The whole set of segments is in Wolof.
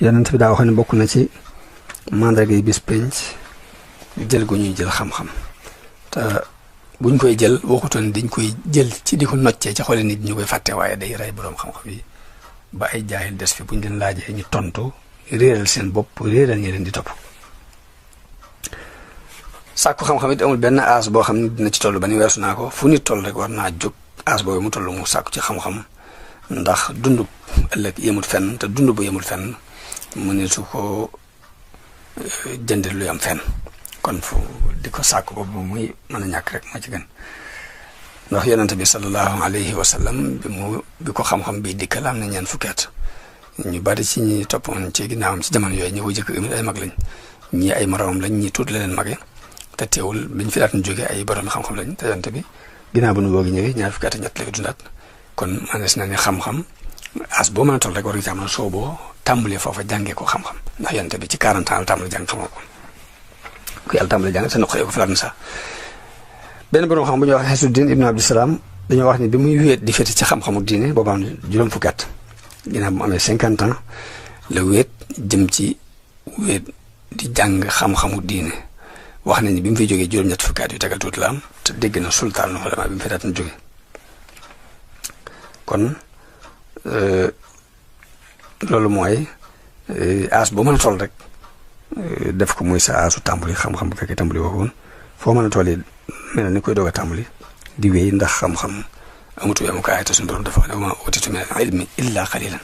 yonent bi daa wax ne bokk na ci mandarga yi bis penc jël gu ñuy jël xam-xam te buñ koy jël waxutoon dañ koy jël ci di ko noccee ci xoole nit ñu koy fàtte waaye day rey boroom xam-xam yi ba ay jaayil des fi buñ leen laajee ñu tontu réeral seen bopp réeral ñi leen di topp. sàkku xam-xam it amul benn aas boo xam ne dina ci toll ba ni weesu naa ko fu nit toll rek war naa jóg aas boobu mu toll mu sàkku ci xam-xam ndax dund ëllëg yemul fenn te dund bu yemul fenn mu ne su ko jëndee lu am fenn kon fu di ko sàkku boobu muy mën a ñàkk rek moo ci gën ndax yonent bi sallallahu alayhi wa sallam bi ko xam-xam bi dikkal am na ñeen fukki at ñu bari ci ñi toppoon ci ginnaawam ci jamono yooyu ñi ko jëkk ay mag lañ ñii ay moromam lañ ñii tuuti la leen mage te teewul biñ fi daataan jógee ay borom xam-xam lañ te yonent bi ginnaaw bu nu boogi ñëwee ñaar fukki at ak ñett la fi dundaat kon manees na ne xam-xam as boo mën a toll rek war nga ci am na sooboo tàmbalee foofa jàngee ko xam-xam ndax yonent bi ci 40 ans la tàmbali jàng xam-xam ku yàlla tàmbali jàng te noqee ko fi na sax benn borom xam bu ñuy wax Xesuddin Ibn Abdusalaam dañoo wax ni bi muy wéet di féete ci xam-xamu diine boobu am juróom fukki at ginnaaw bu mu amee 50 ans la wéet jëm ci wéet di jàng xam-xamu diine wax nañu bi mu fiy jógee juróom-ñett fukki at yu tegal tuuti la am te dégg na sultaan ulama bi mu fi daataan jóge kon loolu mooy aas boo mën a toll rek def ko muy sa aasu tàmbali xam-xam bu fekkee tàmbali woo woon foo mën a toll yi mel na ni koy doog a tàmbali di wéy ndax xam-xam amatu wi amukaay te suñu borom dafa wax ne wa maa uutiitum mina al-ilmi illaa qaliilan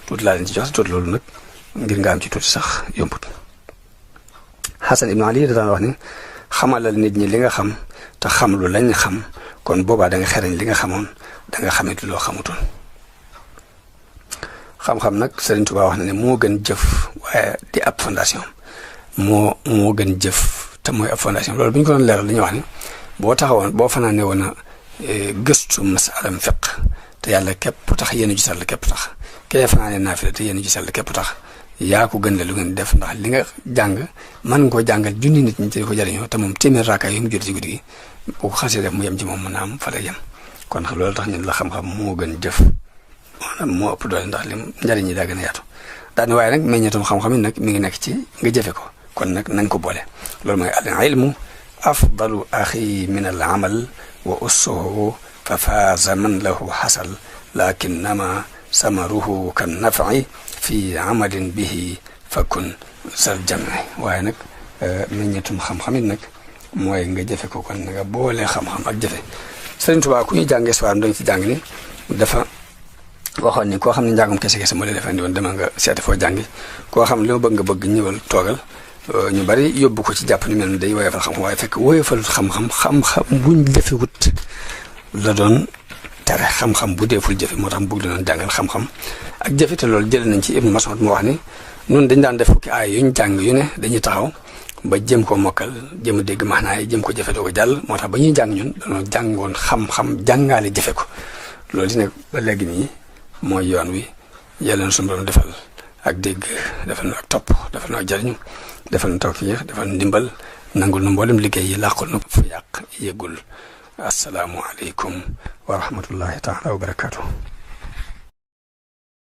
tuuti laa leen ci jox tuuti loolu nag ngir nga am ci tuuti sax yombut. Xasan ibnu Ali da daan wax ni xamalal nit ñi li nga xam te xam lu lañ xam kon boobaa da nga xereñ li nga xamoon da nga xamit loo xamutoon. xam-xam nag Sëriñ Tuubaa wax na ne moo gën jëf waaye di ab fondation moo gën jëf te mooy ab fondation loolu bu ñu ko doon leeral dañuy wax ni boo taxawoon boo fanaane woon a gëstu masalam fiq te yàlla képp tax yéen a gisal la képp tax kee fanaane naafila te yéen a gisal la képp tax yaa ko gën la lu ngeen def ndax li nga jàng mën nga koo jàngal junni nit ñi te di ko jariñoo te moom téeméer raakaay yu mu jot ci guddi gi boo ko xasee def mu yem ci moom mën naa am fa lay yem kon loolu tax ñun la xam-xam moo gën jëf maanaam moo ëpp doole ndax lim njariñ yi daa gën a yaatu daane waaye nag meññeetum xam-xam yi nag mi ngi nekk ci nga jëfe ko kon nag nañ ko boole loolu mooy al ilmu afdalu axi min al amal wa ussuhu fa faaza man lahu xasal lakinnama samaruhu kan nafi fi amalin bihi fakun sal jami waaye nag meññeetum xam-xam it nag mooy nga jëfe ko kon nga boole xam-xam ak jëfe Sëriñ Tuubaa ku ñuy jàngee soir dañ ci jàng ni dafa waxoon ni koo xam ne njàngum kese moo lay defandi woon dama nga seeti foo jàngi koo xam ne li ma bëgg nga bëgg ñëwal toogal ñu bari yóbbu ko ci jàpp ni mel ni day woyofal xam-xam waaye fekk woyofal xam-xam buñ defewut la doon tere xam-xam bu deeful jëfe moo tax mu bëgg doon jàngal xam-xam ak jëfe te loolu jël nañ ci Ibnu Mas'ud mu wax ni noonu dañ daan def fukki aay yuñ jàng yu ne dañuy taxaw ba jëm ko mokkal jëm a dégg maanaa yi jëm ko jëfe doo ko jàll moo tax ba ñuy jàng ñun dañoo jàngoon xam-xam jàngaale jëfe ko loolu di nag ba léegi nii mooy yoon wi yàlla na suñu borom defal ak dégg defal na ak topp defal na ak jariñu defal na tawfiix defal na ndimbal nangul na mboolem liggéey yi làqul na fu yàq yëggul asalaamu aleykum wa rahmatullahi taala wa barakaatu.